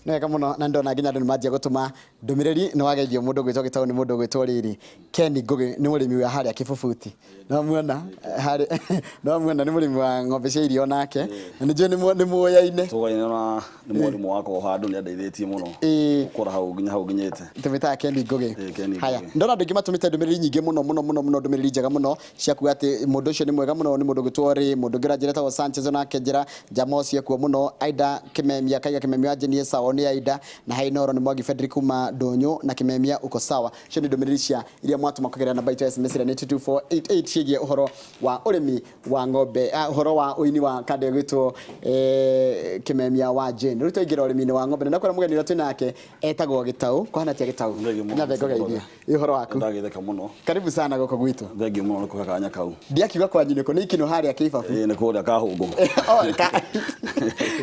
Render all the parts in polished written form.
Nĩ wega mũno, na ndona nginya andũ nĩ manjia gũtũma ndũmĩrĩri. Nĩ wageithio mũndũ ũgwĩtwo Gĩtaũ nĩ mũndũ ũgwĩtwo rĩrĩ Ken Ngũgĩ, nĩ mũrĩmi wa harĩa Kĩbubuti. No muona harĩ no muona nĩ mũrĩmi wa ng'ombe cia iria onake, na nĩ njũĩ nĩ mũyaine. Tũgaine na nĩ mwarimũ wakwa o handũ, nĩ andeithĩtie mũno gũkũra hau nginya hau nginyĩte. Tũmĩtaga Ken Ngũgĩ. Ĩĩ, Ken Ngũgĩ. Haya, ndona andũ aingĩ matũmĩte ndũmĩrĩri nyingĩ mũno mũno mũno mũno, ndũmĩrĩri njega mũno cia kuga atĩ mũndũ ũcio nĩ mwega mũno, nĩ mũndũ ũgwĩtwo Ray, mũndũ ũngĩ ũranjĩra etagwo Sanchez, onake njĩra njama ũcio ekuo mũno. Aida Kĩmemia kaiga Kĩmemia wa Jenie sawa nĩ Aida, na Hainoro nĩ Mwangi Frederick kuma Ndũnyũ, na Kĩmemia uko sawa. Icio nĩ ndũmĩrĩri cia iria mwatũma kũgerera namba itũ ya SMS ĩrĩa nĩ 22488 ciĩgiĩ ũhoro wa ũrĩmi wa ng'ombe, ũhoro wa ũini wa kanda ĩgwĩtwo Kĩmemia wa Jane. Rĩu twaingĩra ũrĩmi-inĩ wa ng'ombe, na ndakwĩra mũgeni ũrĩa twĩ nake etagwo Gĩtaũ, kũhana atĩa Gĩtaũ? Thengiũ mũno. Nyambe ngũgeithie. Ĩ ũhoro waku? Ndagĩtheka mũno. Karibu sana gũkũ gwitũ. Thengiũ mũno nĩ kũhe kanya kau. Ndiakiuga kwanyu nĩkũ, nĩ ikinũ harĩa Kĩbabu. Ĩĩ, nĩ kũrĩa Kahũngũ. Oh,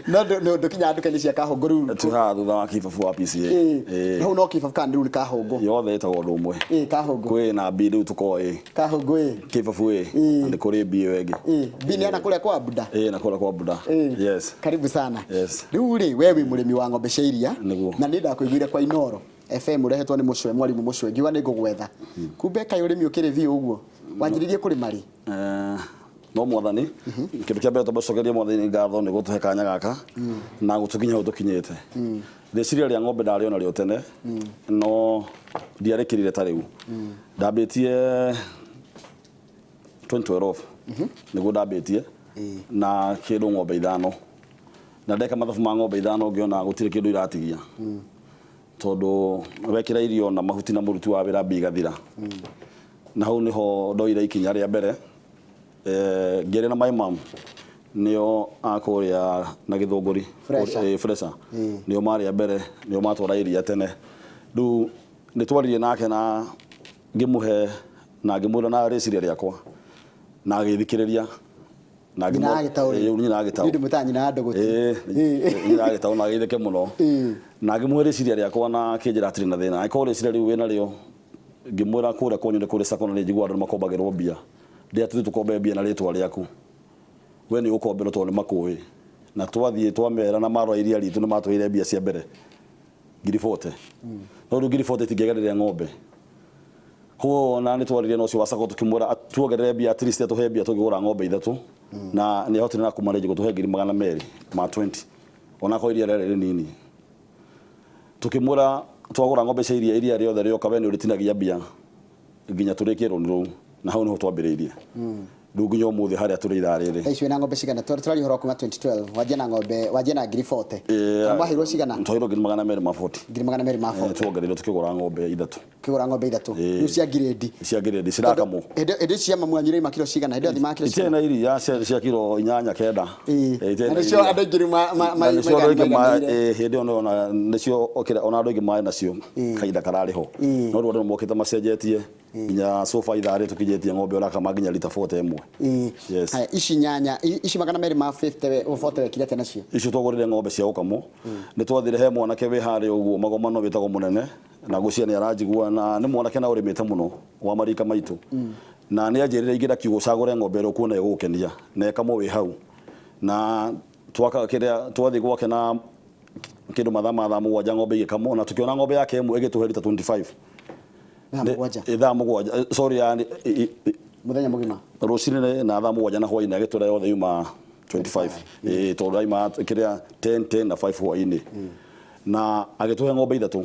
no ndũkinyaga nduka-inĩ cia Kahũngũ rĩu? Twĩ haha thutha wa Kĩbabu wa PCA. Ĩĩ. Hau no Kĩbabu kana rĩu nĩ Kahũngũ? Yothe ĩtagwo ũndũ ũmwe. Ĩĩ, Kahũngũ. Kwĩ na B rĩu tũkoragwo ĩ. Kahũngũ ĩ. Kĩbabu ĩ. Ĩĩ. Na nĩ kũrĩ B ĩyo ĩngĩ. Ĩĩ, B nĩ ya na kũrĩa kwa Buda? Ĩĩ, na kũrĩa kwa Buda. Ĩĩ. Yes. Karibu sana. Yes. Rĩu rĩ, we wĩ mũrĩmi wa ng'ombe cia iria. Nĩguo. Na nĩ ndakũiguire kwa Inooro FM ũrehetwo nĩ Mũcwe, mwarimũ Mũcwe, ngiuga nĩ ngũgwetha. Kumbe kaĩ ũrĩmi ũkĩrĩ biũ ũguo? Wanjĩrĩirie kũrĩma rĩ? No mwathani, kĩndũ kĩa mbere twambe tũcokerie mwathani ngatho nĩ gũtũhe kanya gaka na gũtũkinyia hau tũkinyĩte. Rĩciria rĩa ng'ombe ndarĩona rĩo tene, no ndiarĩkĩrire ta rĩu. Ndambĩtie 2012 nĩguo ndambĩtie na kĩndũ ng'ombe ithano, na ndeka mathabu ma ng'ombe ithano ngĩona gũtirĩ kĩndũ iratigia, tondũ wekĩra irio na mahuti na mũruti wa wĩra mbia igathira. Na hau nĩho ndoire ikinya rĩa mbere, ngĩaria na my mom, nĩo a kũrĩa na Gĩthũngũri. Fresha. Fresha. Nĩo marĩ a mbere, nĩo matwara iria tene. Rĩu nĩ twaririe nake na ngĩmũhe na ngĩmwĩra na rĩciria rĩakwa, na agĩthikĩrĩria. Na Nyina wa Gĩtaũ rĩ? Ĩĩ, nyina wa Gĩtaũ. Niĩ ndĩmwĩtaga nyina wa Ndũgũti. Ĩĩ, nyina wa Gĩtaũ na agĩtheke mũno. Na ngĩmũhe rĩciria rĩakwa na akĩnjĩra hatirĩ na thĩna. Angĩkorwo rĩciria rĩu wĩna rĩo, ngĩmwĩra kũrĩa kwanyu nĩ kũrĩ sacco na nĩ njiguaga andũ nĩ makombagĩrwo mbia. Ndĩra tũthiĩ tũkombe mbia na rĩtwa rĩaku. We nĩ ũgũkomberwo tondũ nĩ makũĩ. Na twathiĩ twamera na marora iria ritũ nĩ matũheire mbia cia mbere ngiri 40. No rĩu ngiri 40 itingĩaganĩrĩra ng'ombe. Koguo ona nĩ twaririe na ũcio wa sacco tũkĩmwĩra tuongerere mbia, at least atũhe mbia tũngĩgũra ng'ombe ithatũ, na nĩ ahotire na kũmanage gũtũhe ngiri 220 onakorwo iria rĩarĩ rĩnini. Tũkĩmwĩra twagũra ng'ombe cia iria, iria rĩothe rĩoka we nĩ ũrĩtinagia mbia nginya tũrĩkie rũni rũu, na hau nĩho twambĩrĩirie. Rĩu nginya ũmũthĩ harĩa tũrĩ ithaa rĩrĩ. Thaa ici wĩna ng'ombe cigana? Tũraria ũhoro wa kuma 2012, wanjia na ng'ombe, wanjia na ngiri 40. Kana mwaheirwo cigana? Twaheirwo ngiri 240. Ngiri 240. Tuongereirwo tũkĩgũra ng'ombe ithatũ. Kĩgũra ng'ombe ithatũ. Rĩu cia ngirĩndi. Cia ngirĩndi cirakamwo. Hĩndĩ ĩyo cia mamu wanyu iraima kiro cigana? Hĩndĩ ĩyo athimaga kiro Itiarĩ cigana? na iria cia kiro inyanya kenda. Ĩĩ. Na nĩcio andũ aingĩ rĩu Na nĩcio andũ aingĩ hĩndĩ ĩyo nĩyo nĩcio ona andũ aingĩ marĩ nacio kahinda kararĩ ho. No rĩu andũ nĩ mokĩte macenjetie nginya sofa ithaa rĩrĩ tũkinyĩtie ng'ombe ũrakama nginya rita 40 ĩmwe. Yes. Haya, ici nyanya, ici 250 40 wekire atĩa nacio? Icio twagũrire ng'ombe cia gũkamwo. Nĩ twathire he mwanake wĩ harĩa ũguo Magomano wĩtagwo Mũnene, na ngwĩciria nĩ aranjigua, na nĩ mwanake na ũrĩmĩte mũno wa marika maitũ. Na nĩ anjĩrire ingĩra kiugũ cagũre ng'ombe ĩrĩa ũkuona ĩgũgũkenia na ĩkamwo wĩ hau. Na twaka kĩrĩa twathiĩ gwake na kĩndũ mathaa ma thaa 7 ng'ombe igĩkamwo, na tũkĩona ng'ombe yake ĩmwe ĩgĩtũhe rita 25. Thaa 7? Thaa 7, sorry, yani, Mũthenya mũgima? Rũcinĩ na thaa 7 na hwainĩ agĩtwĩra yothe yuma 25. Ĩĩ, tondũ yauma kĩrĩa 10, 10 na 5 hwainĩ. Na agĩtũhe ng'ombe ithatũ.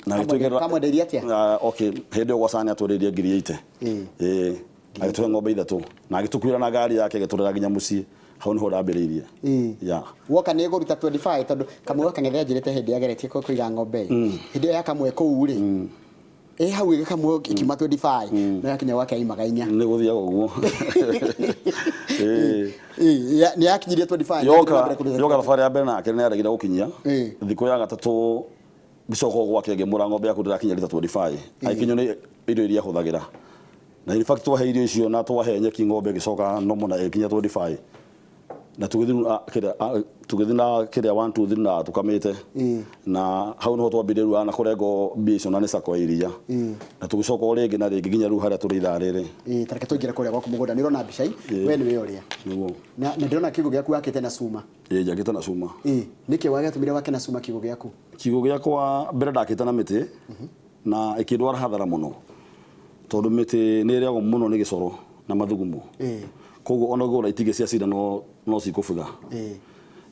Na agĩtwĩkĩrĩra Kamwendeirie atĩa? Okay, hĩndĩ ĩyo gwa Sani atwendeirie ngiri 80. Ĩĩ. Agĩtũhe ng'ombe ithatũ na agĩtũkuĩra na ngari yake agĩtũrera nginya mũciĩ. Hau nĩho ndambĩrĩirie. Yeah. Woka nĩ ĩgũruta 25, tondũ kamwe gaka Kang'ethe anjĩrĩte hĩndĩ ageretie kũiga ng'ombe ĩ. Hĩndĩ ĩyo ya kamwe kũu rĩ, ĩ hau ĩgĩkamwo ĩkiuma 25, no yakinya gwake yaimaga inya. Nĩ gũthiaga ũguo. Ĩĩ. Ĩĩ, nĩ yakinyirie 25. Yoka yoka thabarĩ ya mbere nake nĩ yaregire gũkinyia. Thikũ ya gatatũ ngĩcoka o gwake ngĩmwĩra ng'ombe yaku ndĩrakinyia rita 25. Agĩkinyio nĩ irio iria ahũthagĩra. Na in fact twahe irio icio na twahe nyeki ng'ombe ĩgĩcoka normal na ĩgĩkinya 25. Na tũgĩthiĩ kĩrĩa, tũgĩthiĩ na kĩrĩa 1 2 3 na tũkamĩte. Na hau nĩho twambire rĩu na kũrengo mbia icio na nĩ sacco ya iria. Na tũgĩcoka o rĩngĩ na rĩngĩ nginya rĩu harĩa tũrĩ ithaa rĩrĩ. Ĩĩ, ta reke tũingĩre kũrĩa gwaku mũgũnda. Nĩ ũrona mbica we nĩwe ũrĩa. Nĩguo. Na ndĩrona kiugũ gĩaku wakĩte na cuma. Ĩĩ, njakĩte na cuma. Ĩĩ, nĩkĩ wagĩatũmire wake na cuma kiugũ gĩaku? Kiugũ gĩakwa mbere ndakĩte na mĩtĩ na ĩkĩndwara hathara mũno tondũ mĩtĩ nĩ ĩrĩagwo mũno nĩ gĩcoro na mathugumo. Koguo ona ũngĩgũra itingĩ cia cira no cikũbutha.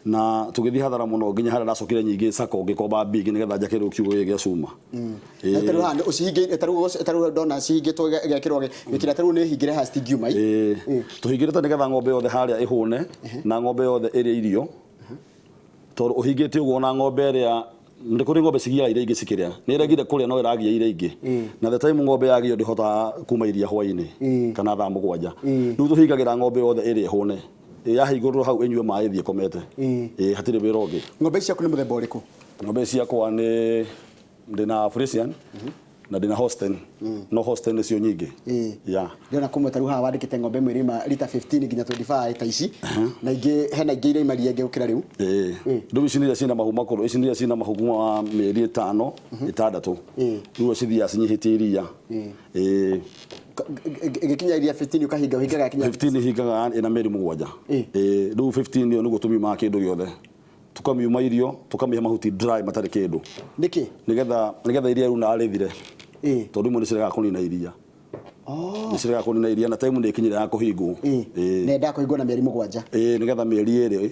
Na tũgĩthiĩ hathara mũno nginya harĩa ndacokire nyingĩ sacco ngĩkomba mbia ingĩ nĩgetha njake rĩu kiugũ gĩkĩ gĩa cuma. Na tarĩu haha ũcihingĩire, tarĩu ndona cihingĩtwo ĩgekĩrwo gĩkĩra, tarĩu nĩ hingĩre haha citingiuma. Ĩĩ, tũhingĩrĩte nĩgetha ng'ombe yothe harĩa ĩhũne na ng'ombe yothe ĩrĩe irio, tondũ ũhingĩte ũguo na ng'ombe ĩrĩa nĩ kũrĩ ng'ombe cigiaga iria ingĩ cikĩrĩa, nĩ ĩregire kũrĩa no ĩragia iria ingĩ, na the time ng'ombe yagio ndĩhotaga kuma iria hwaĩ-inĩ kana thaa 7. Rĩu tũhingagĩra ng'ombe yothe ĩrĩa ĩhũne, yahingũrĩrwo hau ĩnyue maĩ ĩthiĩ ĩkomete. Ĩĩ, hatirĩ wĩra ũngĩ. Ng'ombe ici ciaku nĩ mũthemba ũrĩkũ? Ng'ombe ici ciakwa nĩ ndĩna Friesian na ndĩna Holstein, no Holstein nĩcio nyingĩ. Yeah. Ndĩrona kũmwe tarĩu haha wandĩkĩte ng'ombe ĩmwe ĩraima rita 15 nginya 25 ta ici, na ingĩ hena ingĩ iraima iria ingĩ gũkĩra rĩu. Ĩĩ, rĩu ici nĩ iria ciĩna mahu makũrũ, ici nĩ iria ciĩna mahu kuma wa mĩeri 5 6, rĩu cithiaga cinyihĩtie iria. Ĩĩ. Ĩgĩkinya iria 15 ũkahinga, ũhingaga yakinya 15 hingaga ĩna mĩeri 7. Ĩĩ, rĩu 15 ĩyo nĩguo tũmiumaga kĩndũ gĩothe, tũkamiuma irio, tũkamĩhe mahuti dry matarĩ kĩndũ. Nĩkĩ? Nĩgetha iria rĩu na rĩthire. Tondũ imwe nĩ ciregaga kũnina iria. Nĩ ciregaga kũnina iria na time nĩ ĩkinyire ya kũhingwo. Ĩĩ. Na yendaga kũhingwo na mĩeri 7. Ĩĩ, nĩgetha mĩeri 2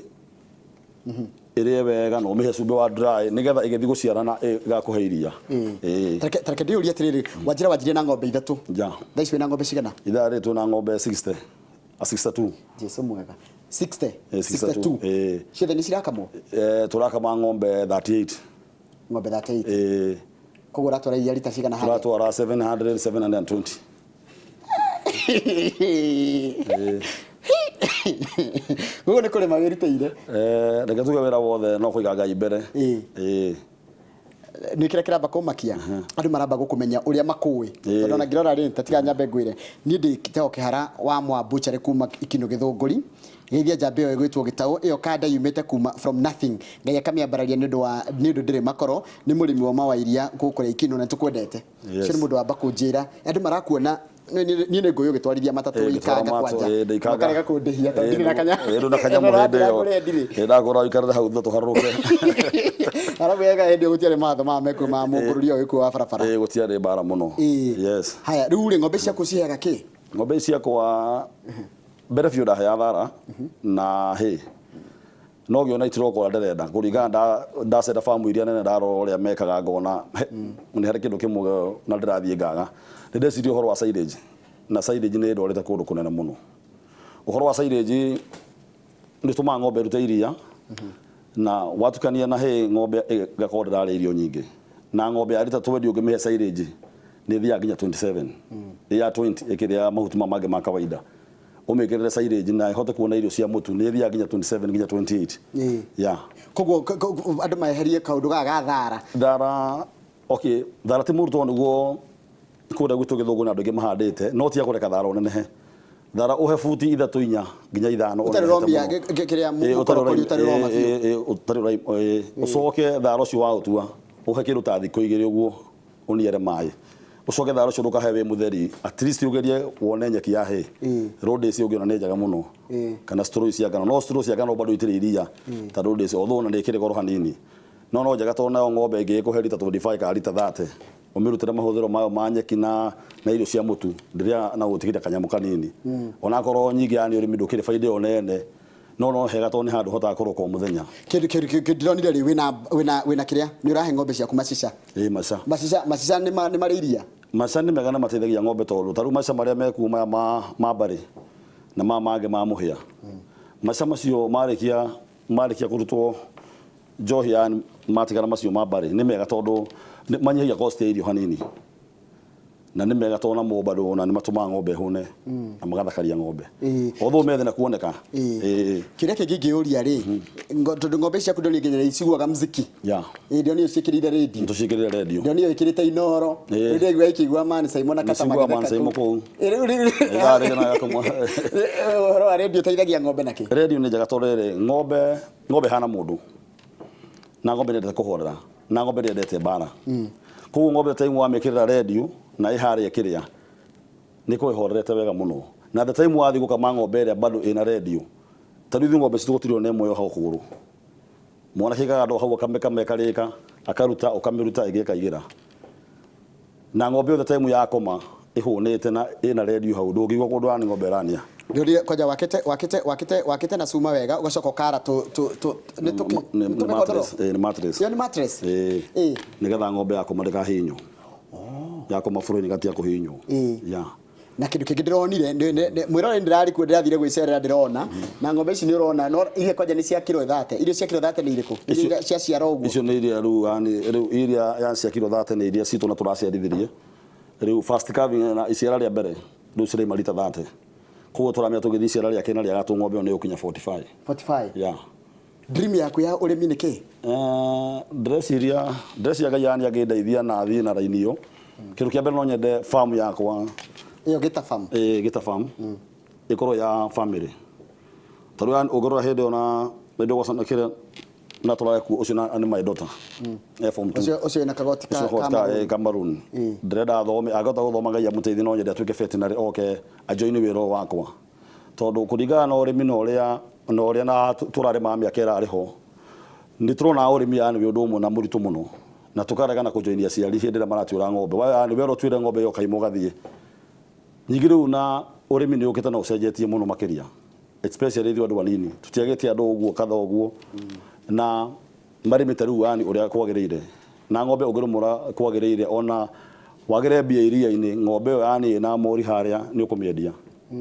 ĩrĩe wega na ũmĩhe cumbĩ wa dry nĩgetha ĩgĩthiĩ gũciarana ĩgakũhe iria. Ĩĩ. Tareke ndĩũrie atĩrĩrĩ, wanjĩra wanjirie na ng'ombe 3. Ja. Thaa ici wĩna ng'ombe cigana? Ithaa rĩrĩ twĩna ng'ombe 60. 62. Jesu mwega. 60. 62. 62. Ciothe nĩ cirakamwo? Tũrakama ng'ombe 38. Ng'ombe 38. Koguo ũratwara iria rita cigana harĩa? Tũratwara 700, 720. Koguo nĩ kũrĩma wĩrutĩire? Reke tuge wĩra wothe no kũiga Ngai mbere. Nĩ kĩrĩa kĩramba kũmakia, andũ maramba gũkũmenya ũrĩa makũĩ. Tondũ ona ngĩrora rĩ, ta tiga nyambe ngwĩre, niĩ ndĩ Gĩteo Kĩhara wa Mwa Butchery kuma Ikinũ Gĩthũngũri. Geithia njamba ĩyo ĩgwĩtwo Gĩtaũ, ĩyo kanda yumĩte kuma from nothing. Ngai akamĩambararia nĩ ũndũ wa nĩ ũndũ ndĩrĩ makoro, nĩ mũrĩmi wa ma wa iria gũkũ Ikinũ na nĩtũkwendete. Ũcio nĩ mũndũ wamba kũnjĩra, andũ marakuona niĩ nĩ ngũĩ ũgĩtwarithia matatũ ikanga kwanja. Ũkarega kũndĩhia tondũ ndirĩ na kanya. Ndũ na kanyamũ hĩndĩ ĩyo. Ndakũra ũikarĩre hau thutha tũharũrũke. Arabu ega hĩndĩ ĩyo gũtiarĩ mawatho maya mekuo ma mũbũrũri ũyũ wĩkuo wa barabara. Ĩĩ, gũtiarĩ mbara mũno. Yes. Haya, rĩu rĩ, ng'ombe ciaku ciheaga kĩ? Ng'ombe ciakwa mbere biũ ndaheaga thara na hay. No ngĩona itirokora ndĩrenda kũringana ndacera famu iria nene, ndarora ũrĩa mekaga ngona nĩ harĩ kĩndũ kĩmwe na ndĩrathiĩ ngaga. Nĩ ndeciria ũhoro wa silage, na silage nĩ ĩndwarĩte kũndũ kũnene mũno. Ũhoro wa silage nĩ ũtũmaga ng'ombe ĩrute iria, na watukania na hay ng'ombe ĩgakorwo ndĩrarĩa irio nyingĩ. Na ng'ombe ya rita 20 ũngĩmĩhe silage nĩ ĩthiaga nginya 27. Ya 20 ĩkĩrĩa mahuti maya mangĩ ma kawaida. Ũmĩkĩrĩre silage na ĩhote kuona irio cia mũtu nĩ ĩthiaga nginya 27 nginya 28. Yeah. Koguo andũ meherie kaũndũ gaka ga thara. Thara, okay, thara ti mũru tondũ nĩguo kũrĩa gwitũ Gĩthũngũ na andũ aingĩ mahandĩte, no tiga kũreka thara ũnenehe. Thara ũhe buti 3 4 nginya 5 Ũtarĩ ũromia kĩrĩa mũkorokori ũtarĩ ũroma biũ. Ũtarĩ ũraima, ũcoke thara ũcio waũtua ũhe kĩndũ ta thikũ 2 ũguo ũniere maĩ. Ũcoke thara ũcio ndũkahe wĩ mũtheri, at least ũgerie wone nyeki ya hay. Rhodes ũngĩona nĩ njega mũno. Kana straw cia ngano, no straw cia ngano bado itirĩ iria ta Rhodes, although ona nĩ ĩkĩrĩ goro hanini. No njega tondũ nayo ng'ombe ĩngĩgĩkũhe rita 25 kana rita 30, ũmĩrutĩre mahũthĩro mayo ma nyeki na irio cia mũtu, ndĩrĩaga na gũtigĩria kanyamũ kanini. Onakorwo nyingĩ yani ũrĩmi ndũkĩrĩ baida ĩyo nene, no hega tondũ nĩ handũ hotaga kũroka o mũthenya. Kĩndũ ndĩronire rĩ, wĩna kĩrĩa, nĩ ũrahe ng'ombe ciaku macica. Ĩĩ, macica. Macica nĩ marĩ iria? Macica nĩ mega na mateithagia ng'ombe tondũ ta rĩu macica marĩa mekuo maya ma mbarĩ na maya mangĩ ma mũhĩa. Macica macio marĩkia kũrutwo njohi yani matigara macio ma mbarĩ nĩ mega tondũ manyihagia cost ya irio hanini. Na nĩ mega tondũ namo bado ona nĩ matũmaga ng'ombe ĩhũne na magathakaria ng'ombe. Ĩĩ. Although methe na kuoneka. Ĩĩ. Ĩĩ. Kĩrĩa kĩngĩ ingĩũria rĩ, tondũ ng'ombe ciaku ndonire nginya iciguaga mziki. Yeah. Ĩĩ, ndonire ciĩkĩrĩire radio. Tũciĩkĩrĩre radio. Ndonire ĩkĩrĩte Inoro. Ĩĩ. Rĩu ndĩraigua ĩkĩigua Man Simon na Kata Nĩciguaga magĩtheka Man Simon kũu. Ĩĩ, rĩu Ĩthaa rĩrĩ na gakũmwa. Ũhoro wa radio ũteithagia ng'ombe na kĩ? Radio nĩ njega tondũ rĩrĩ, ng'ombe ng'ombe ĩhana mũndũ na ng'ombe ndĩendete kũhorera na ng'ombe ndĩendete mbara. Koguo ng'ombe time wamĩkĩrĩra radio na ĩ harĩa ĩkĩrĩa nĩ ĩkoragwo ĩhorerete wega mũno. Na the time wathiĩ gũkama ng'ombe ĩrĩa bado ĩna radio, ta rĩu ithuĩ ng'ombe citũ gũtirĩ ona ĩmwe yohagwo kũgũrũ. Mwanake aikaga handũ hau akamĩkama ĩkarĩka, akaruta ũkamĩruta ĩngĩ ĩkaigĩra. Na ng'ombe ĩyo the time yakoma ĩhũnĩte na ĩna radio hau ndũngĩigua kũndũ yani ng'ombe ĩrania. Ndonire kwanja wakĩte wakĩte wakĩte wakĩte na cuma wega ũgacoka ũkara tũ tũ tũ nĩ tũkĩ Nĩ nĩ nĩ tũmĩkondoro? mattress, ĩĩ, nĩ mattress. Ĩyo nĩ mattress? Ĩĩ. Ĩĩ. Nĩgetha ng'ombe yakoma ndĩkahihinywo. Yakoma bũrũri gatiga kũhihinywo. Ĩĩ. Yeah. Na kindu kingi ndironire mwirore ndirari kuo ndirathire gwicerera ndirona na ng'ombe ici ni urona no iria kwanja ni cia kiro 30, irio cia kiro 30 ni iriku? Iria cia ciara uguo. Icio nĩ iria rĩu yani rĩu iria ya cia kiro 30 nĩ iria citũ na tũraciarithirie. Rĩu first calving na iciara rĩa mbere rĩu ciraima rita 30. Koguo tũramenya tũgĩthiĩ iciara rĩa kerĩ na rĩa gatatũ ng'ombe ĩyo nĩ ĩgũkinya 45. 45. Yeah. Dream yaku ya ũrĩmi nĩ kĩ? Ndĩreciria ndĩreciria Ngai yani angĩndeithia na thiĩ na raini ĩyo. Kĩndũ kĩa mbere no nyende farm yakwa. Ĩyo Gĩta farm. Ĩĩ, Gĩta farm. Ĩkorwo ya family. Tondũ yani ũngĩrora hĩndĩ ĩyo na hĩndĩ ĩyo gwacana kĩrĩa na tũrare kuo ũcio na nĩ my daughter. E form 2. Ũcio ũcio wĩna kagoti ka Ũcio ka ka maroon. ka maroon. Ndĩrenda athome, angĩhota gũthoma Ngai amũteithie no nyende atuĩke veterinary oke ajoin wĩra ũyũ wakwa. Tondũ kũringana na ũrĩmi na ũrĩa na ũrĩa na tũrarĩmaga mĩaka ĩrarĩ ho, nĩ tũrona ũrĩmi yani wĩ ũndũ ũmwe na mũritũ mũno na tũkarega na kũjoin aciari hĩndĩ ĩrĩa maratuĩra ng'ombe. Yani werwo ũtuĩre ng'ombe ĩyo ũkaima ũgathiĩ. Ningĩ rĩu na ũrĩmi nĩ ũkĩte na ũcenjetie mũno makĩria. Especially ithuĩ andũ anini. Tũtiagĩte andũ ũguo kadha ũguo. Na marĩmĩte rĩu yani ũrĩa kwagĩrĩire. Na ng'ombe ũngĩrũmũra kwagĩrĩire ona wagĩre mbia iria-inĩ ng'ombe ĩyo yani ĩna mori harĩa nĩ ũkũmĩendia.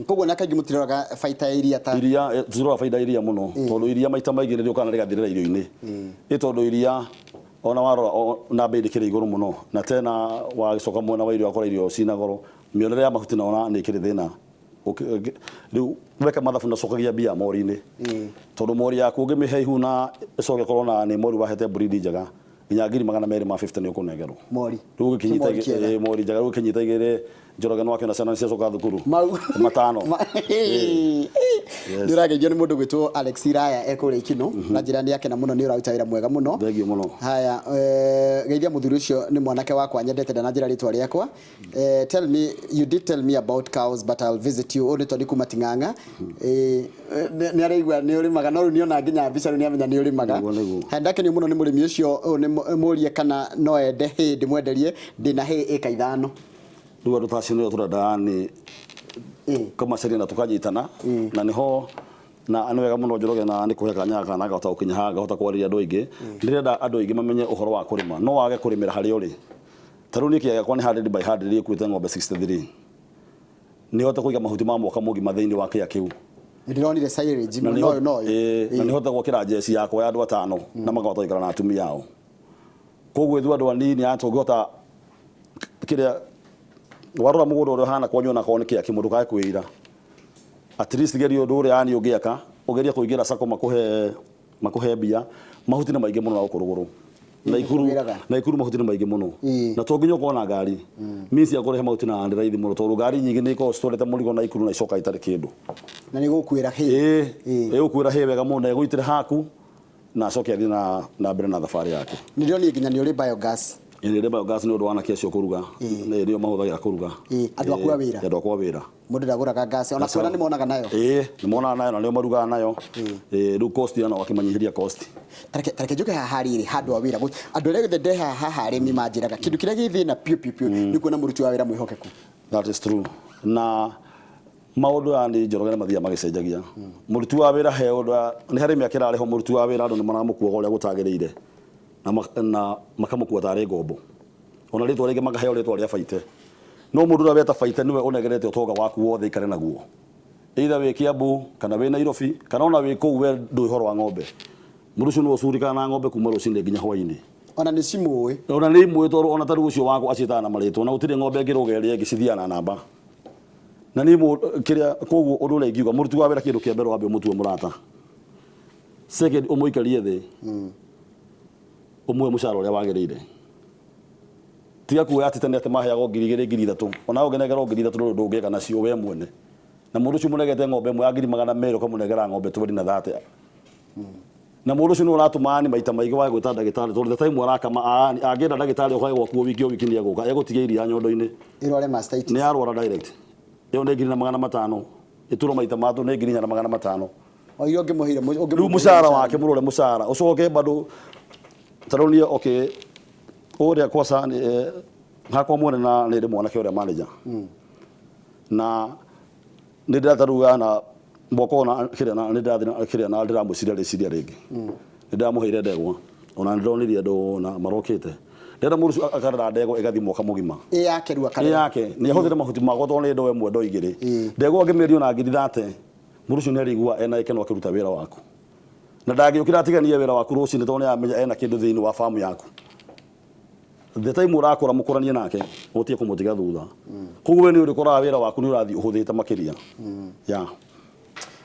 Koguo na kaingĩ mũtiroraga baita ya iria ta iria tũtiroraga baita ya iria mũno tondũ iria maita maingĩ nĩ rĩũkaga na rĩgathirĩra irio-inĩ. Ĩ tondũ iria ona warora na bei ndĩkĩrĩ igũrũ mũno na tena wagĩcoka mwena wa irio ũgakora irio cina goro, mĩonere ya mahuti nayo nĩ ĩkĩrĩ thĩna. Rĩu weka mathabu na ũcokagia mbia mori-inĩ. Tondũ mori yaku ũngĩmĩhe ihu na ĩcoke ĩkorwo na nĩ mori wahete breed njega nginya ngiri magana merĩ ma 50 nĩ ũkũnengerwo. Mori. Rĩu ũgĩkĩnyita Mori kĩega. ĩĩ, mori njega, rĩu ũgĩkĩnyita igĩrĩ Njoroge nĩ wakĩona ciana nĩciacoka thukuru. Mau. Matano. Nĩ ũrageithio nĩ mũndũ gwĩtwo Alex Iraya ekũrĩa Ikino na njĩra nĩ akena mũno nĩ ũraruta wĩra mwega mũno. Thengiũ mũno. Haya, geithia mũthuri ũcio nĩ mwanake wakwa nyendete ndananjĩra rĩtwa rĩakwa. Tell me, you did tell me about cows but I'll visit you. Ũyũ nĩ Tony kuma Ting'ang'a. Nĩ araigua nĩ ũrĩmaga no rĩu nĩona nginya mbica rĩu nĩamenya nĩ ũrĩmaga. Nĩguo, nĩguo. Haya, ndakenio mũno nĩ mũrĩmi ũcio. Ũyũ nĩ mũrie kana no ende hay ndĩmwenderie, ndĩna hay ĩka 5. Rĩu andũ ta acio nĩo tũrenda nĩ kũmacaria na tũkanyitana na nĩho na nĩ wega mũno Njoroge na nĩ kũhe kanya gaka na ngahota gũkinya haha ngahota kwarĩria andũ aingĩ. Ndĩrenda andũ aingĩ mamenye ũhoro wa kũrĩma, no wage kũrĩmĩra harĩa ũrĩ. Ta rĩu niĩ kĩaya gĩakwa nĩ 100 by 100 gĩkuĩte ng'ombe 63. Nĩ hote kũiga mahuti ma mwaka mũgima thĩinĩ wa kĩaya kĩu. Nĩndĩronire silage Na no no. Na nĩ hote gwakĩra njeci yakwa ya andũ atano na makahota gũikara na atumia ao. Koguo ithuĩ andũ anini aya tũngĩhota kĩrĩa warora mũgũnda ũrĩa ũhana kwanyu ona korwo nĩ kĩaya kĩmwe ndũkae kwĩira. At least geria ũndũ ũrĩa yani ũngĩaka, ũgerie kũingĩra sacco makũhe makũhe mbia, mahuti nĩ maingĩ mũno na gũkũ rũgũrũ. Naikuru Wĩraga. Naikuru mahuti nĩ maingĩ mũno. Na to nginya ũkorwo na ngari. Means ya kũrehe mahuti na nĩ raithi mũno tondũ ngari nyingĩ nĩ ikoragwo citwarĩte mũrigo Naikuru na icoka itarĩ kĩndũ. Na nĩ gũkuĩra hay. Ĩĩ, ĩgũkuĩra hay wega mũno na ĩgũitĩre haku na acoke athiĩ na mbere na thabarĩ yake. Nĩ ndĩronire nginya nĩ ũrĩ biogas. Ĩĩ, nĩ biogas nĩ ũndũ wa anake acio kũruga. Nĩ nĩo mahũthagĩra kũruga. Ĩĩ, andũ aku a wĩra. Andũ akwa a wĩra. Mũndũ ndagũraga gas ona kuona nĩ monaga nayo. Ĩĩ, nĩ monaga nayo na nĩo marugaga nayo. Ĩĩ, rĩu cost ĩyo no akĩmanyihĩria cost. Tareke njuke haha rĩrĩ handũ ha wĩra. Andũ arĩa othe ndehaga haha arĩmi manjĩraga kĩndũ kĩrĩa gĩ thĩna piũ piũ piũ nĩ kuona mũruti wa wĩra mwĩhokeku. That is true. Na maũndũ aya nĩ Njoroge nĩ mathiaga magĩcenjagia. Mũruti wa wĩra he ũndũ nĩ harĩ mĩaka ĩrarĩ ho mũruti wa wĩra andũ nĩ maramũkuaga ũrĩa gũtagĩrĩire na makamũkua tarĩ ngombo. Ona rĩtwa rĩngĩ makaheo rĩtwa rĩa baite. No mũndũ ũrĩa weta baite nĩwe ũnengerete ũtonga waku wothe ikare naguo. Either wĩ Kiambu kana wĩ Nairobi kana ona wĩ kũu we ndũĩ ũhoro wa ng'ombe. Mũndũ ũcio nĩwe ũcurikaga na ng'ombe kuma rũcinĩ nginya hwainĩ. Ona nĩ cimũĩ. Ona nĩ imũĩ tondũ ona ta rĩu ũcio wakwa aciĩtaga na marĩtwa na gũtirĩ ng'ombe ĩngĩrũga ĩrĩa ĩngĩ, cithiaga na namba. Na niĩ kĩrĩa koguo ũndũ ũrĩa ingiuga, mũruti wa wĩra kĩndũ kĩa mbere wambe ũmũtue mũrata. Second, ũmũikarie thĩ, ũmũhe mũcara ũrĩa wagĩrĩire. Tiga kuoya atĩ tene atĩ maheagwo 2000, 3000. Onawe ũngĩnengerwo 3000 ndũrĩ ũndũ ũngĩka nacio we mwene. Na mũndũ ũcio ũmũnengete ng'ombe ĩmwe ya 200,000 ũkamũnengera ng'ombe twendi na thate. Na mũndũ ũcio nĩ ũratũma ani maita maingĩ wage gwĩta ndagĩtarĩ tondũ the time arakama ani angĩenda ndagĩtarĩ okage gwaku o wiki o wiki nĩ egũka, egũtigia iria nyondo-inĩ. Ĩrware mastitis. Nĩ arwara direct. Ĩyo nĩ 4,500. Ĩtũrwo maita matatũ nĩ 4,500. O iria ũngĩmũheire Rĩu mũcara wake mũrore mũcara ũcoke bado ta rĩu niĩ okay ũrĩa kwaca hakwa mwene na nĩ ndĩ mwanake ũrĩa manager na nĩ ndĩrataruga na mwaka ona kĩrĩa na nĩ ndĩrathiĩ na kĩrĩa na ndĩramwĩciria rĩciria rĩngĩ nĩ ndĩramũheire ndegwa ona nĩ ndĩronirie andũ na marokĩte ndĩrenda mũndũ ũcio akarera ndegwa ĩgathiĩ mwaka mũgima. Ĩ yake rĩu ĩ akarera. Yake nĩ ahũthĩre mahuti makwa tondũ nĩ ndoo ĩmwe ndoo igĩrĩ. Ndegwa angĩmĩendia ona 30,000, mũndũ ũcio nĩ arĩiguaga ena gĩkeno akĩruta wĩra waku na ndangĩũkĩra atiganie wĩra waku rũcinĩ tondũ nĩ aramenya ena kĩndũ thĩinĩ wa farm yaku. The time ũrakũra mũkũranie nake ũtige kũmũtiga thutha. Koguo we nĩ ũrĩkoraga wĩra waku nĩ ũrathiĩ ũhũthĩte makĩria. Yeah.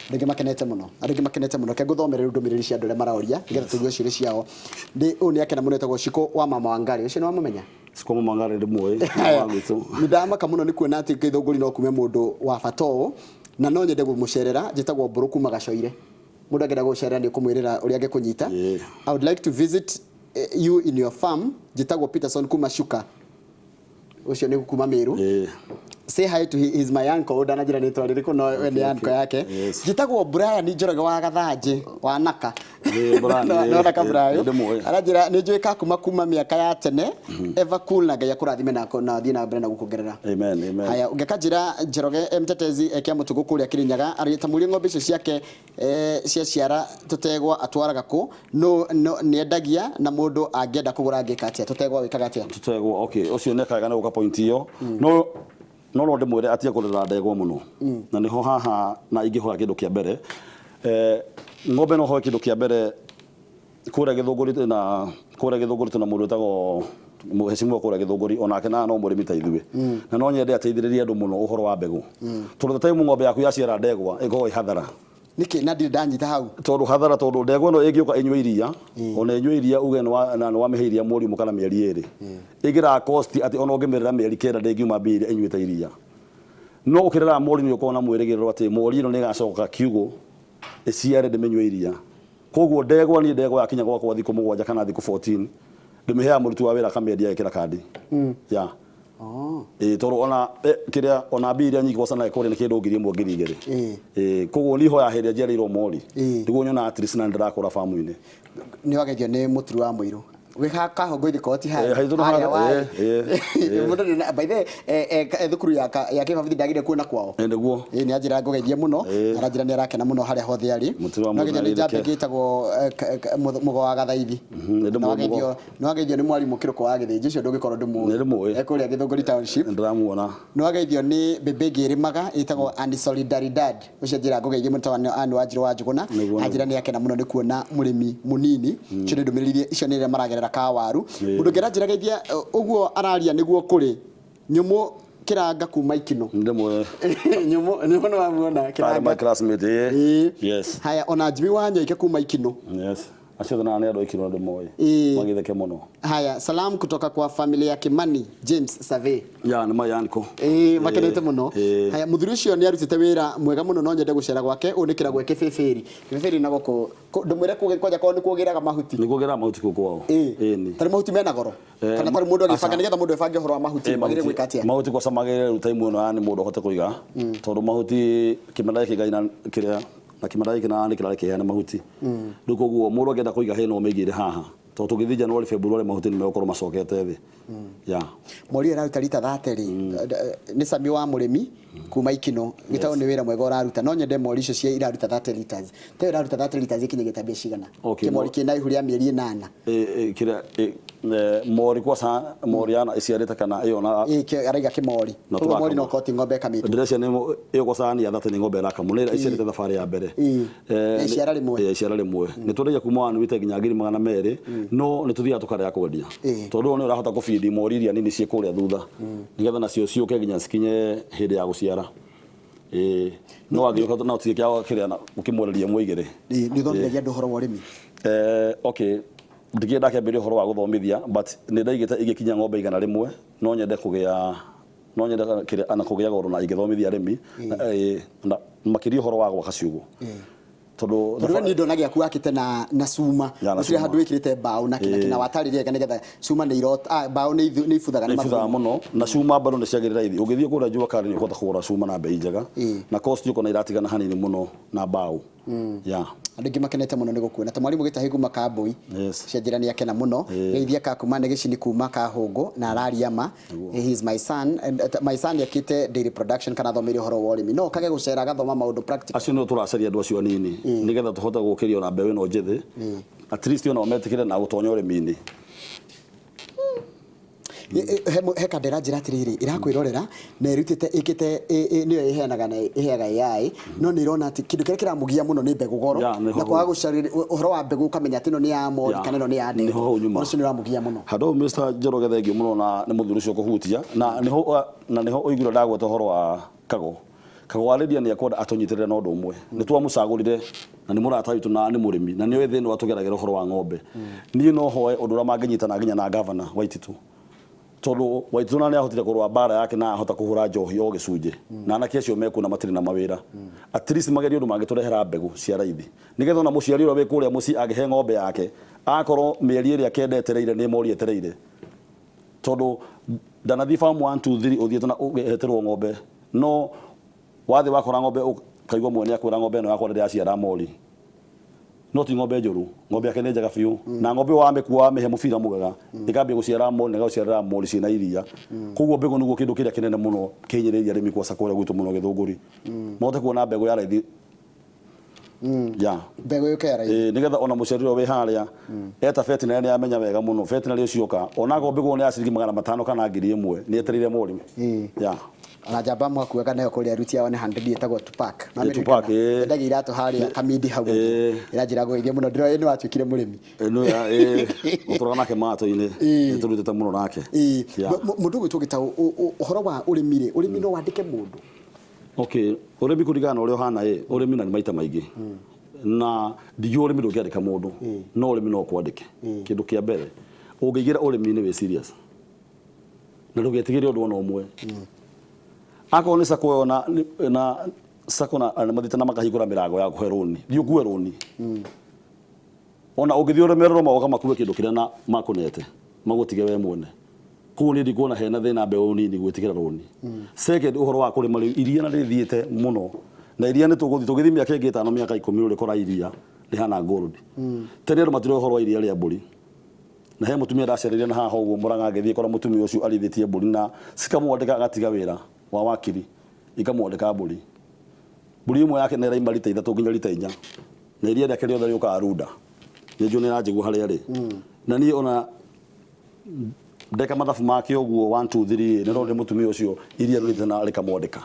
Andũ aingĩ makenete mũno, andũ aingĩ makenete mũno. Reke ngũthomere rĩu ndũmĩrĩri cia andũ arĩa maraũria nĩgetha tũigue ciũria ciao. Ndĩ ũyũ nĩ akena mũno, etagwo Shiko wa mama Wangari. Ũcio nĩ wamũmenya? Shiko wa mama Wangari ndĩmũĩ, nĩ wa gwitũ. Nĩ ndamaka mũno nĩ kuona atĩ Gĩthũngũri no kume mũndũ wa bata ũũ na no nyende kũmũcerera. Njĩtagwo Mbũrũ kuma Gacoire. Mũndũ angĩenda gũgũcerera nĩ ũkũmwĩrĩra ũrĩa angĩkũnyita. I would like to visit you in your farm. Njĩtagwo Peterson kuma Shuka. Ũcio nĩ kuma Meru. Say hi to he is my uncle. Ndananjĩra rĩtwa rĩrĩkũ no we nĩ uncle yake. Njĩtagwo Brian Njoroge wa Gathanjĩ wa Naka. Brian, No Naka Brian. Nĩndĩmũĩ. Aranjĩra nĩ njũĩ kuma kuma mĩaka ya tene. Ever cool na Ngai akũrathime na athiĩ na mbere na gũkuongerera. Amen, amen. Haya, ũngĩkanjĩra Njoroge Mtetezi ekia mũtugo kũrĩa Kĩrĩnyaga, arĩtamũrie ng'ombe icio ciake ciaciara tũtegwa atwaraga kũ? No no nĩendagia na mũndũ angĩenda kũgũra angĩka atĩa? Tũtegwa wĩkaga atĩa? Tũtegwa, okay, ũcio nĩ akega nĩ gũka point ĩyo. No no no ndĩmwĩre atige kũrera ndegwa mũno. Na nĩho haha na ingĩhoya kĩndũ kĩa mbere. Ng'ombe no hoe kĩndũ kĩa mbere kũrĩa Gĩthũngũri na kũrĩa Gĩthũngũri twĩna mũndũ wĩtagwo Mheshimiwa kũrĩa Gĩthũngũri onake na no mũrĩmi ta ithuĩ. Na no nyende ateithĩrĩrie andũ mũno ũhoro wa mbegũ. Tondũ the time ng'ombe yaku yaciara ndegwa ĩkoragwo ĩ hathara. Nĩkĩ na ndirĩ ndanyita hau? Tondũ hathara tondũ ndegwa ĩno ĩngĩũka ĩnyue iria, ona ĩnyue iria uge na nĩwamĩhe iria mweri ũmwe kana mĩeri ĩrĩ, ĩgĩraga cost atĩ ona ũngĩmĩrera mĩeri kenda ndĩngiuma mbia iria ĩnyuĩte iria. No ũkĩrera mori nĩ ũkoragwo na mwĩrĩgĩrĩro atĩ mori ĩno nĩ ĩgacoka kiugũ ĩciare ndĩmĩnyue iria. Koguo ndegwa niĩ ndegwa yakinya gwakwa thikũ 7 kana thikũ 14 ndĩmĩheaga mũruti wa wĩra akamĩendia agekĩra kandi. Yeah. Ĩĩ tondũ ona kĩrĩa ona mbia iria nyingĩ kwaca nayo kũrĩa nĩ kĩndũ 1000 2000. Ĩĩ koguo niĩ hoyaga hĩndĩ ĩrĩa njiarĩirwo mori nĩguo nyonaga at least na nĩ ndĩrakũra bamu-inĩ. Nĩ wageithio nĩ mũturi wa mũirũ. Wĩ ha Kahũngũ koti harĩa. Haitũ nĩ Harĩa harĩa, warĩ. ĩĩ. Mũndũ by the way, thukuru ya Kĩbabithi ndagire kuona kwao. Ĩĩ nĩguo. Ĩĩ nĩ anjĩra ngũgeithie mũno. Aranjĩra nĩ arakena mũno harĩa hothe arĩ. Mũturi wa No mũirũ geithio nĩ njamba nĩ ĩngĩ ĩtagwo Mũgo wa Gathaithi. Nĩ ndĩmũĩ Na Mũgo. Nĩ wageithio nĩ mwarimũ Kĩrũkũ wa Gĩthĩnji ũcio ndũngĩkorwo ndũmũĩ. Nĩ ndĩmũĩ. E kũrĩa Gĩthũngũri Township. Nĩ ndĩramuona. Nĩ wageithio nĩ mbĩmbĩ ĩngĩ ĩrĩmaga ĩtagwo Ann Solidaridad. Ũcio anjĩra ngũgeithie mũno tondũ Ann Wanjirũ wa Njũgũna. Anjĩra nĩ akena mũno nĩ kuona mũrĩmi mũnini. Icio nĩ ndũmĩrĩri iria icio nĩ iria maragerera ka waru. Mũndũ ũngĩ aranjĩra geithia ũguo araria nĩguo kũrĩ nyũmũ Kĩranga kuma Ikinũ. Nĩ ndĩmũĩ. Nyũmũ nyũmũ nĩ wamuona Arĩ Kĩranga. my classmate ĩĩ. Ĩĩ. Yes. Haya ona Jimmy wa Nyoike kuma Ikinũ. Yes. Acio othe nĩ andũ a Ikinũ ndĩmoĩ. Ĩĩ. Magitheke mũno. Haya, salam kutoka kwa familia ya Kimani James Survey. Ya nĩ my uncle. Ĩĩ makenete mũno. Ĩĩ. Haya, mũthuri ũcio nĩ arutĩte wĩra mwega mũno no nyende gũcera gwake. Ũyũ nĩ kĩragwe kĩbĩbĩri. Kĩbĩbĩri na gũkũ ndũmwĩre kwanja korwo nĩ kuogĩraga mahuti. Nĩ kuogĩraga mahuti kũu kwao. Ĩĩ. Ĩĩ. Tarĩ mahuti mena goro. Kana tarĩ mũndũ agĩbanga nĩgetha mũndũ ebange ũhoro wa mahuti wagĩrĩire gwĩka atĩa? Mahuti kwaca magĩrĩire rĩu time ĩno yani mũndũ ahote kũiga tondũ mahuti kĩmera gĩkĩ Ngai na kĩrĩa na kĩmera gĩkĩ na nĩ kĩrarĩ kĩheane mahuti. Rĩu koguo mũndũ angĩenda kũiga hay no ũmĩigĩre haha tondũ tũngĩthiĩ January February mahuti nĩ megũkorwo macokete thĩ. Yeah. Mori ĩyo ĩraruta rita 30 rĩ, nĩ Sami wa mũrĩmi kuma Ikinũ. Gĩtagwo nĩ wĩra mwega ũraruta. No nyende mori icio cia iraruta 30 liters. Ta ĩyo ĩraruta 30 liters ĩkinyagia mbia cigana? Okay, Kĩmori kĩna ihu rĩa mĩeri 8. Kĩrĩa mori kwaca mori yana ĩciarĩte kana ĩyo na Ĩĩ araiga kĩmori. Na Koguo mori tũrakama. no koti ng'ombe ĩkamĩtwo. Ndĩreciria nĩ ĩyo kwaca ni ya 30 nĩ ng'ombe ĩrakamwo nĩ ĩrĩa ĩciarĩte thabarĩ ya mbere. Ya iciara rĩmwe. Ya iciara rĩmwe. Nĩ twendagia kuma one wite nginya 200,000. No nĩ tũthiaga tũkarega kwendia. Tondũ ũyũ nĩ ũrahota kũbindi mori iria nini ciĩ kũrĩa thutha, nĩgetha nacio ciũke nginya cikinye hĩndĩ ya gũciara. Ĩĩ, no angĩũka no tige kĩa kĩrĩa na ũkĩmwereria ĩmwe igĩrĩ. Nĩ ũthomithagia andũ ũhoro wa ũrĩmi? Okay, ndikĩrĩ ndakĩambĩrĩria ũhoro wa gũthomithia, but nĩ ndaigĩte ingĩkinyia ng'ombe 100 no nyende kũgĩa, no nyende kĩrĩa na kũgĩa goro na ingĩthomithia arĩmi na makĩria ũhoro wa gwaka ciugũ. Tondũ Tondũ we niĩ ndona gĩaku wakĩte na cuma. Ya, na Gũtirĩ cuma. handũ wĩkĩrĩte mbaũ na kĩna kĩna watarĩria wega nĩgetha cuma nĩ irota, mbaũ nĩ ibuthaga nĩ Nĩ ibuthaga mathugumo. mũno na cuma bado nĩ ciagĩrĩ raithi. Ũngĩthiĩ kũrĩa Jua Kali nĩ ũkũhota kũgũra cuma na bei njega. Na cost ũkona iratigana hanini mũno na mbaũ. Yeah. Andũ aingĩ makenete mũno nĩ gũkuona. Ta mwarimũ Gĩtahi kuma Kambũi. Yes. Cia njĩra nĩ akena mũno. Geithia ka kuma nĩ gĩcini kuma Kahũngũ na araria ma. He is my son. And my son ekĩte dairy production kana athomeire ũhoro wa ũrĩmi. No okage gũcera agathoma maũndũ practical. Acio nĩo tũracaria andũ acio anini nĩgetha tũhote gũkĩria ona mbeũ ĩno njĩthĩ. At least ona metĩkĩre na gũtonya ũrĩmi-inĩ. He kandera njĩra atĩrĩrĩ ĩrakwĩrorera na ĩrutĩte ĩkĩte nĩyo ĩheanaga na ĩheaga AI no nĩ ĩrona atĩ kĩndũ kĩrĩa kĩramũgia mũno nĩ mbegũ goro Ya, nĩho na kwaga gũcarĩria ũhoro wa mbegũ ũkamenya atĩ ĩno nĩ ya mori Ya, kana ĩno nĩ ya ndegwa. nĩho hau nyuma. Ũndũ ũcio nĩ ũramũgia mũno. Handũ hau Mr. Njoroge thengiũ mũno na nĩ mũthuri ũcio kũhutia na nĩho ũiguire ndagweta ũhoro wa Kago. Kago wa Lydia nĩ ekwenda atũnyitĩrĩre na ũndũ ũmwe. Nĩ twamũcagũrire na nĩ mũrata witũ na nĩ mũrĩmi na nĩoĩ thĩna ũrĩa tũgeragĩra ũhoro wa ng'ombe. Niĩ no hoe ũndũ ũrĩa mangĩnyitana nginya na gavana Waititu. Tondũ Waititu na nĩahotire kũrũa mbara yake na ahota kũhũra njohi o gĩcunjĩ. Na anake acio mekuo na matirĩ na mawĩra. At least magerie ũndũ mangĩtũrehera mbegũ cia raithi. Nĩgetha ona mũciari ũrĩa wĩ kũrĩa mũciĩ angĩhe ng'ombe yake, akorwo mĩeri ĩrĩa kenda etereire nĩ mori etereire. Tondũ ndanathiĩ farm 1 2 3 ũthiĩte na ũgeterwo ng'ombe, no wathiĩ wakora ng'ombe ũkaigua mwene akwĩra ng'ombe ĩno yakwa ndĩraciara mori. No ti ng'ombe njũru, ng'ombe yake nĩ njega biũ. Na ng'ombe ĩyo wamĩkua wamĩhe mũbira mwega, ĩkambia gũciara mori na ĩgagũciarĩra mori ciĩna iria. Koguo mbegũ nĩguo kĩndũ kĩrĩa kĩnene mũno kĩhinyĩrĩirie arĩmi kwaca kũrĩa gwitũ mũno Gĩthũngũri. Mahote kuona mbegũ ya raithi. Ya. Mbegũ yũke ya raithi. Nĩgetha ona mũciari ũrĩa wĩ harĩa eta veterinary nĩ amenya wega mũno veterinary ũcio oka ona akorwo mbegũ nĩ ya ciringi 500 kana 1000 nĩ etereire mũrĩmi. Ya. Ona njamba mwakuaga nayo kũrĩa ruti ya 100 ĩtagwo Tupac. Ĩ, Tupac, ĩ. Endagia iratũ harĩa Kamindi hau. Ĩranjĩra ngũgeithie mũno ndĩroĩ nĩ watuĩkire mũrĩmi. Ĩno ya ĩ ũtũraga nake matũ-inĩ. Nĩ tũrutĩte mũno nake. Ya. Mũndũ ũgwĩtwo Gĩtaũ, ũhoro wa ũrĩmi rĩ, ũrĩmi no wandĩke mũndũ? Okay, ũrĩmi kũringana na ũrĩa ũhana ĩ, ũrĩmi na nĩ maita maingĩ. Na ndingiuga ũrĩmi ndũngĩandĩka mũndũ, no ũrĩmi no ũkwandĩke. Kĩndũ kĩa mbere, ũngĩingĩra ũrĩmi-inĩ wĩ serious. Na ndũgetigĩre ũndũ ona ũmwe. Akorwo nĩ sacco ĩyo na sacco na mathiĩte na makahingũra mĩrango ya kũhe rũni, thiĩ ũkue rũni. Ona ũngĩthiĩ ũremererwo magoka makue kĩndũ kĩrĩa na makũnete, magũtige we mwene. Koguo niĩ ndikuona hena thĩna mbeũ nini gwĩtigĩra rũni. Second, ũhoro wa kũrĩma rĩu iria na rĩthiĩte mũno. Na iria nĩ tũgũthiĩ, tũngĩthiĩ mĩaka ĩngĩ ĩtano mĩaka 10 ũrĩkora iria rĩhana gold. Tene andũ matiroĩ ũhoro wa iria rĩa mbũri. Na he mũtumia ndacereire na haha ũguo Mũrang'a ngĩthiĩ kora mũtumia ũcio arĩithĩtie mbũri na cikamwandĩka agatiga wĩra wa wakiri ikamwandĩka mbũri. Mbũri ĩmwe yake nĩ ĩraima rita 3 nginya rita 4 na iria rĩake rĩothe rĩũkaga runda. Nĩ njũĩ nĩ aranjigua harĩa arĩ. Na niĩ ona ndeka mathabu make ũguo 1 2 3 nĩ ndonire mũtumia ũcio iria rĩrĩte na rĩkamwandĩka.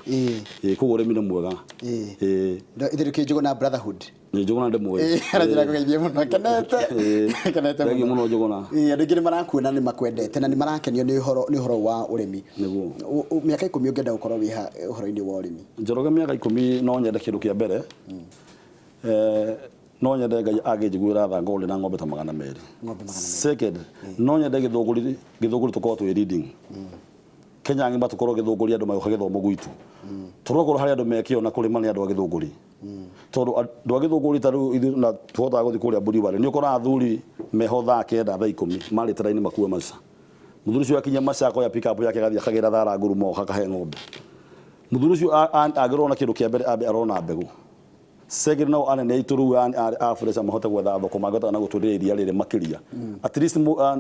Koguo ũrĩmi nĩ mwega. Ithuĩ Njũgũna Brotherhood. Nĩ Njũgũna ndĩmũĩ. Aranjĩra kũgeithie mũno kenete. Kenete mũno. Thengiũ mũno Njũgũna. Andũ aingĩ nĩ marakuona nĩ makwendete na nĩ marakenio nĩ ũhoro wa ũrĩmi. Nĩguo. Mĩaka 10 ũngĩenda gũkorwo wĩ ha ũhoro-inĩ wa ũrĩmi? Njoroge mĩaka 10 no nyende kĩndũ kĩa mbere. No nyende Ngai angĩnjiguĩra tha ngorwo ndĩ na ng'ombe ta 200. Ng'ombe 200. Second, no nyende Gĩthũngũri tũkorwo twĩ leading. Kenya ng'ima tũkorwo Gĩthũngũri andũ magĩũka gĩthomo gwitũ. Tondũ okorwo harĩ andũ mekĩo na kũrĩma nĩ andũ a Gĩthũngũri. Tondũ andũ a Gĩthũngũri ta rĩu ithuĩ na tũhotaga gũthiĩ kũrĩa Mburi nĩ ũkoraga athuri meho thaa 9 thaa 10 marĩte raini makue maca. Mũthuri ũcio akinya maca akoya pick up yake agathiĩ akagĩra thara ngurumo oka akahe ng'ombe. Mũthuri ũcio angĩrorwo na kĩndũ kĩa mbere ambe arorwo na mbegũ. Second nao anene aitũ rĩu a Fresh mahote gwetha thoko mangĩhota na gũtwenderia iria rĩrĩ makĩria. At least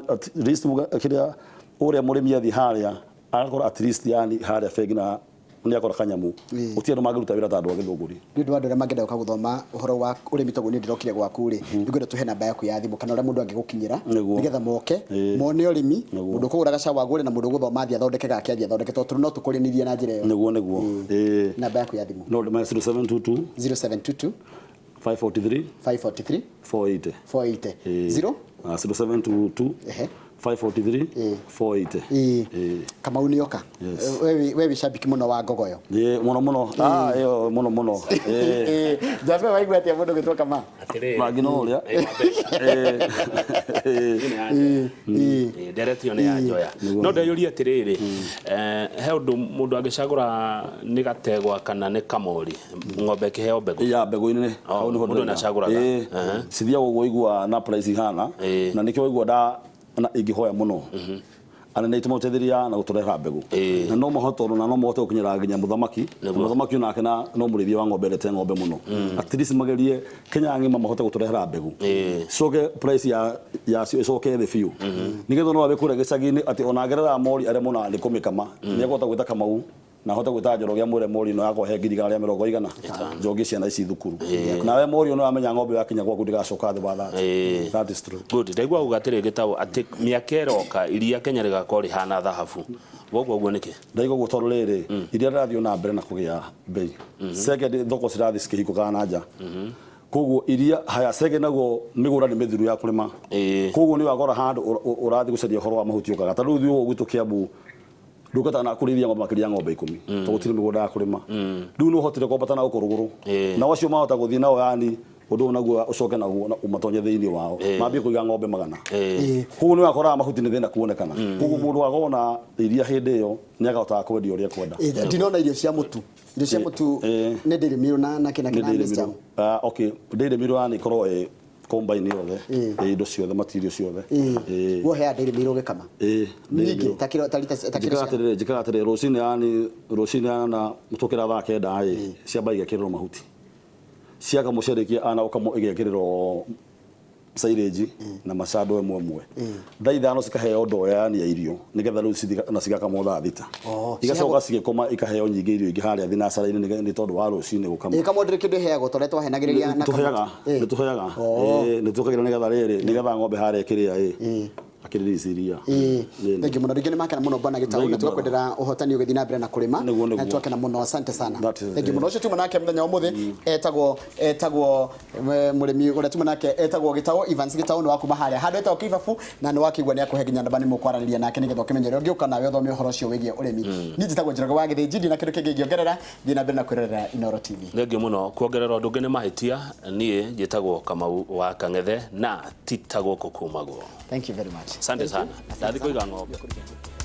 at least kĩrĩa ũrĩa mũrĩmi athiĩ harĩa agakora at least yani harĩa bengi na nĩ akora kanyamu. Gũtirĩ andũ mangĩruta wĩra ta andũ a Gĩthũngũri. Nĩ ũndũ wa andũ arĩa mangĩenda gũka gũthoma ũhoro wa ũrĩmi tondũ niĩ ndĩrokire gwaku rĩ, nĩngwenda tũhe namba yaku ya thimũ kana ũrĩa mũndũ angĩgũkinyĩra nĩgetha moke mone ũrĩmi, mũndũ ũkũgũra gacaũ agũre na mũndũ ũgũthoma athiĩ athondeke gake athiĩ athondeke tondũ no tũkũrĩnirie na njĩra ĩyo. Nĩguo nĩguo. Namba yaku ya thimũ. No ndĩmahe 0722 0722 543 543 480. 480. 0 0722 543 480. Ĩĩ. Ĩĩ. Kamau nĩ oka. Yes. We wĩ shabiki mũno wa ngogoyo. Ĩĩ, mũno mũno. Ah, ĩyo mũno mũno. Ĩĩ. Njambe waigua atĩa mũndũ gwĩtwo Kamau? Atĩrĩrĩ. Mangĩ no ũrĩa. Ĩĩ, wa mbere. Ĩĩ nĩ ya njoya. Ĩĩ, ndereti ĩyo nĩ ya njoya. No ndeyũria atĩrĩrĩ, he ũndũ mũndũ angĩcagũra nĩ gategwa kana nĩ kamori, ng'ombe ĩkĩheo mbegũ? Ya mbegũ-inĩ. Oh, Hau nĩho mũndũ ndĩrenda. nĩacagũraga. Ĩĩ. Aha. Cithiaga ũguo igua na price ihana. Ĩĩ. Na nĩkĩo waigua nda na ingĩhoya mũno. Anene aitũ mateithĩrĩria na gũtũrehera mbegũ. Ĩĩ. Na no mahote na no mahote gũkinyĩra nginya mũthamaki. Na Nĩguo. mũthamaki onake na no mũrĩithia wa ng'ombe endete ng'ombe mũno. At least magerie Kenya ng'ima mahote gũtũrehera mbegũ. Ĩĩ. Coke price ya yacio ĩcoke thĩ biũ. Nĩgetha no abe kũrĩa gĩcagi-inĩ atĩ ona angerera mori arĩa monaga nĩ kũmĩkama. Nĩekũhota gwĩta Kamau na ahote gwĩta Njoroge amwĩre mori ĩno yakwa he 140,000 njogie ciana ici thukuru. Nawe mori ũyũ nĩwamenya ng'ombe yakinya gwaku ndĩgacoka thĩ wa that. Ĩĩ. That is true. Good. Ndaigua uga atĩrĩ Gĩtaũ atĩ mĩaka ĩroka iria Kenya rĩgakorwo rĩhana thahabu. Woguo ũguo nĩkĩ? Ndaiga ũguo tondũ rĩrĩ iria rĩrathiĩ na mbere na kũgĩa bei. Second, thoko cirathiĩ cikĩhingũkaga na nja. Koguo iria haya second naguo mĩgũnda nĩ mĩthiru ya kũrĩma. Ĩĩ. Koguo nĩ wagora handũ ũrathiĩ gũcaria ũhoro wa mahuti ũkaga. Ta rĩu ithuĩ gũkũ gwitũ Kiambu ndũngĩhota na kũrĩithia ng'ombe makĩria ya ng'ombe 10 tondũ gũtirĩ mĩgũnda ya kũrĩma. Rĩu nĩ ũhotire kwambata na gũkũ rũgũrũ. Ĩĩ. Nao acio mahota gũthiĩ nao yani ũndũ ũyũ naguo ũcoke naguo na ũmatonye thĩinĩ wao. Mambie kũiga ng'ombe 100. Ĩĩ. Koguo nĩ wakoraga mahuti nĩ thĩna kuonekana. Koguo mũndũ agona iria hĩndĩ ĩyo nĩ akahotaga kwendia ũrĩa ekwenda. Ĩĩ, ndinona irio cia mũtu. Irio cia mũtu Ĩĩ. nĩ dairy meal na kĩna Nĩ kĩna dairy mixture. meal. Ah, okay, dairy meal yani ĩkorwo ĩ combine yothe. Ĩĩ. Ĩ indo ciothe material ciothe. Ĩĩ. Ĩĩ. Woheaga dairy meal ũgĩkama? Ĩĩ, dairy Nyingĩ meal. ta kiro ta lita ta kiro Njĩkaga cia. atĩrĩrĩ, njĩkaga atĩrĩrĩ rũcinĩ yani rũcinĩ ana tũkĩra thaa 9 ĩ ciamba igekĩrĩrwo mahuti. Ciakamwo ciarĩkia ana gũkamwo igekĩrĩrwo silage na macando ĩmwe ĩmwe. Thaa 5 cikaheo ndoo yani ya irio nĩgetha rĩu cithiĩ na cigakamwo thaa 6. Oh, Igacoka cigĩkoma ikaheo nyingĩ irio ingĩ harĩa thinacara-inĩ nĩ tondũ wa rũcinĩ gũkama. Ĩĩ, kamwe ndĩrĩ kĩndũ ĩheagwo ta ũrĩa twahenagĩrĩria na Tũheaga, kamũtu. nĩ tũheaga. Oh. Ĩĩ, nĩ tũkagĩra nĩgetha rĩrĩ, nĩgetha ng'ombe harĩa ĩkĩrĩa ĩ. Akĩrĩrĩcia iria. Ĩĩ. Nĩ- Thengiũ mũno rĩngĩ nĩ makena mũno bwana Gĩtaũ Thengiũ na tũgakwendera ũhotani ũgĩthiĩ na mbere na kũrĩma. Nĩguo, nĩguo. Na twakena mũno, asante sana. That is- Thengiũ mũno. Ũcio tuma nake mũthenya wa ũmũthĩ etagwo etagwo mũrĩmi ũrĩa tuma nake etagwo Gĩtaũ Evans Gĩtaũ nĩ wa kuma harĩa handũ etagwo Kĩbabu na nĩ wakĩigua nĩ akũhe nginya namba nĩ mũkwaranĩria nake nĩgetha ũkĩmenye ũrĩa ũngĩũka nawe ũthome ũhoro ũcio wĩgiĩ ũrĩmi. Niĩ njĩtagwo Njoroge wa Gĩthĩnji ndina kĩndũ kĩngĩ ingĩongerera thiĩ na mbere na kwĩrorera Inooro TV. Thengiũ mũno. Kuongerera ũndũ ũngĩ nĩ mahĩtia, niĩ njĩtagwo Kamau wa Kang'ethe na ti ta gũkũ kumagwo. Thank you very much. Asante sana. Asante Ndathiĩ kũiga ng'ombe. sana.